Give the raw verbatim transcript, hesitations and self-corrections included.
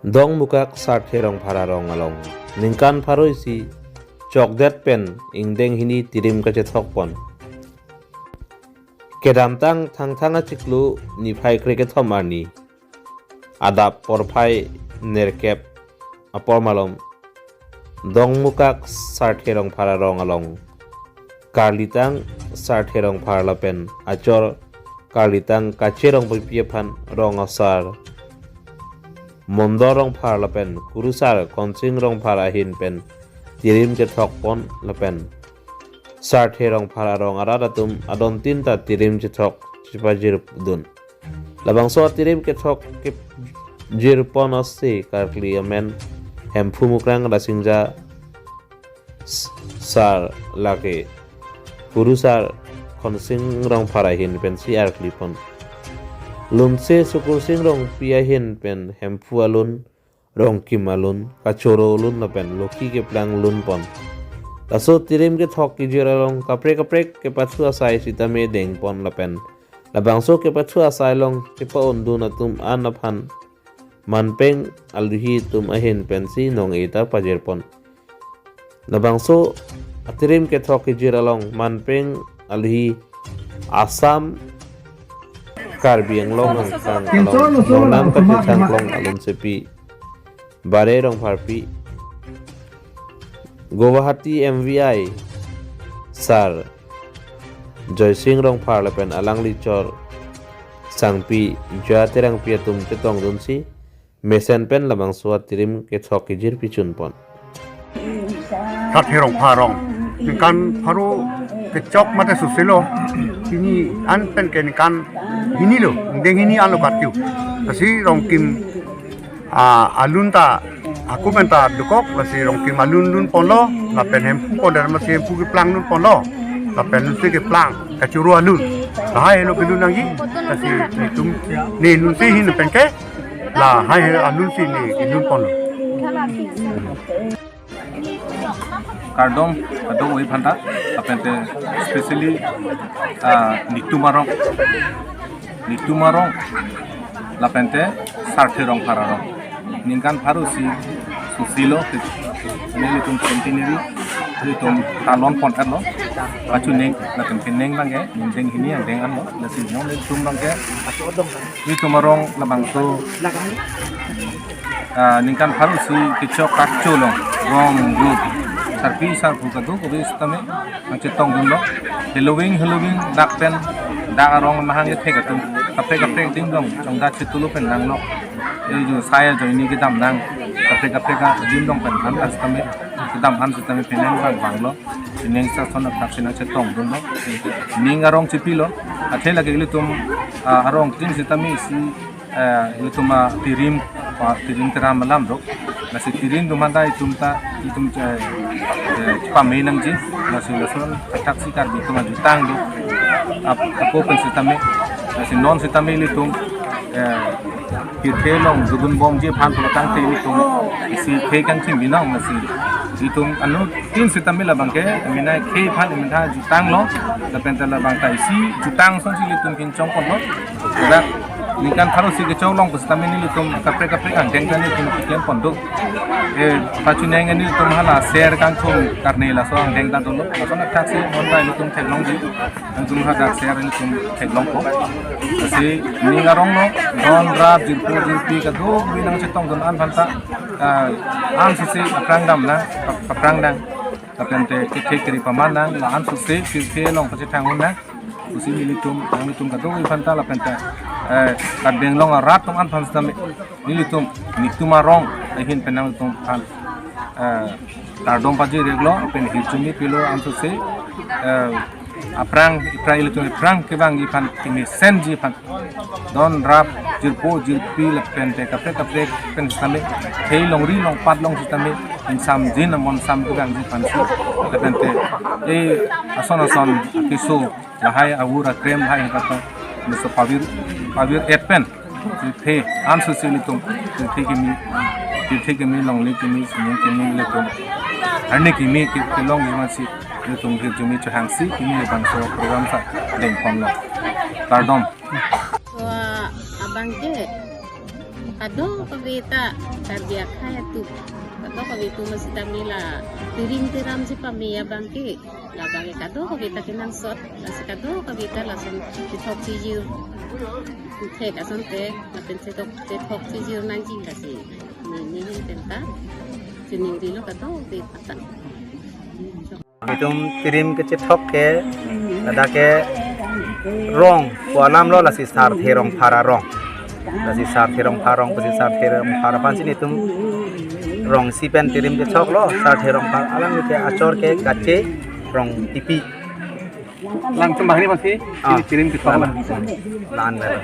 Dongmukak Sarthe Rongphar arong along ningkan pharo isi chokdet pen ingdeng hini tirim kachethok pon. Kedamtang Thangthang achiklo niphai krekethom arni adap porphai nerkep apor malom Dongmukak Sarthe Rongphar arong along karlitang Sarthe Rongphar lapen achor karlitang Kache Rongpipi aphan rong asar Mondor Rongphar lapen kurusar Khonsing Rongphar ahin pen tirim chethok pon lapen Sarthe Rongphar arong arat atum adontin ta tirim chethok chepajir dun. Labangso tirim kethok kejir pon ase karkli amen Hemphu Mukrang Rasingja s-, sar lake kurusar Khonsing Rongphar ahin pensi arkli pon. Lunse Sukursing Rongpi ahin pen Hemphu alun, Rongkim alun, Kachoro alun lapen Lokhi keplang lun pon. Laso tirim kethok kejir along kaprek kaprek kepathu asai sitame deng pon lapen labangso kepathu asai along kepa-un dun atum an aphan manpeng aluhi atum ahin pensi nong-e ta pajir pon. Labangso atirim kethok kejir along manpeng aluhi Assam Karbi Anglong angkang along Nongnam Kachethang Klong alunsepi Bare Rongpharpi, Guwahati M V I sar Joysing Rongphar lapen alangli chor sangpi Joya Terangpi atum chetong dunsi mesen pen labangso atirim kethok kejir pichun pon. Sarthe Rongphar arong ningkan pharo kechok mate susilo, hini an pen ke ningkan hini lo, ingdeng hini an lo katkiu. Lasi Rongkim, ah, alun ta, ako pen ta dokok, lasi Rongkim alun lun ponlo, lapen Hemphu pon der masi Hemphu keplang lun ponlo, lapen Lunse keplang, Kachoro alun. Lahai helo kelun nangji, lasi netum, ne Lunse ahin pen ke, lahai alun si ne kelun ponlo. Kardom kadokave aphanta, lapente especially, ah, netum arong, netum arong, lapente Sarthe Rongphar arong. Ningkan pharo isi susilo, nelitum centenary, nelitum talon pon-etlo, pachuning, lapen pining abangke, ingdeng hini angdeng anlo, lasi nelitum abangke, netum arong labangso, ah, ningkan pharo isi kechok kacholo, rong group, sarpi sarpo kadokave sitame, nangchetong dunlo. Heloving, heloving, dak pen, dak arong mahang ethek atum, kaprek kaprek adim along, chongda chetulo pen nanglo. Ejo saya joini kedam nang, kaprek kaprek adim along pen han sitame, kedam han sitame pining abang abanglo. Pining sa son athak si nangchetong dunlo. Ning arong chepilo. Athe lake ilitum, ah, arong tin sitame isi, eh, ilitum atirim, ah, tirim teram alam do. Lasi tirim atum anta itum ta, itum, eh, eh, pame nangji. Lasi lason athak si Karbi atum ajutang do. Ap-, ako pen sitame, lasi non sitame ilitum, eh, pirthe along dodun bomji aphan pulo tangte ilitum isi khei kangching binong, lasi ilitum anuttin sitame labangke, amena khei aphan amena jutanglo, lapente labang ta isi jutang asonsi ilitum kinchong ponlo. Dak ningkan pharo isi kechok along pusitame nelitum kaprek kaprek angdeng ta nelitum kiklem pon do. Eh, pachuning nelitum hala ser kangthum karne laso angdeng ta dolo. Lason athak si non ta ilitum theklongji. Nangtum hadak ser nelitum theklongpo. Lasi ning arong lo, don rap jirpo jirpi kadokave nangchetong dun an aphanta, ah, an sisi aphrang dam nang, ap-, aphrang dam, lapente kethe keri paman nang, la-an sisi pirthe along pachethang un nang, pusi nelitum, nanglitum kadokave aphanta lapente, eh, Karbi Anglong arat atum an aphan sitame, nelitum, netum arong ahin pen nangtum aphan, eh, kardom pajir-iklo, lapen hirjume pilo an sisi, eh, aphrang, ipra ilitum aphrang kevangji aphan, kemesenji aphan, don rap jirpo jirpi lapente kaprek kaprek pen sitame, khei longri longpat along sitame, ingsamjin amonsam kevangji aphansi, lapente, eh, ason ason akeso, lahai avur akrem lahai hekata, miso pavir, pavir-et pen, pirthe an sisi ilitum, pirthe kimi, pirthe kimi, longri kimi, sining kimi ilitum, arni kimi ke-, kelongji amatsi ilitum hirjume chohangsi kimi bangso program ta deng ponlo. Kardom. Wa abangke Kadokave ta Karbi akhei atum, kadokave atum sitame la tirim tiram si pame abang ke, labang ke kadokave ta kenangsot, lasi kadokave ta lason chethok chejir, thek asonte, lapen chethok chethok chejir nangji lasi. Ne ne hin penta, chiningrilo kadokave ta. Itum tirim kechethok ke, ladak ke rong pu alam lo, lasi Sarthe Rongphar arong. Lasi Sarthe Rongphar arong pusi Sarthe Rongphar aphan si netum rong isi pen tirim kechoklo, Sarthe Rongphar alam ke achor ke Kache Rongtipi. Langtum banghini pasi, Ah. ini tirim kechoklo. Lan, lan.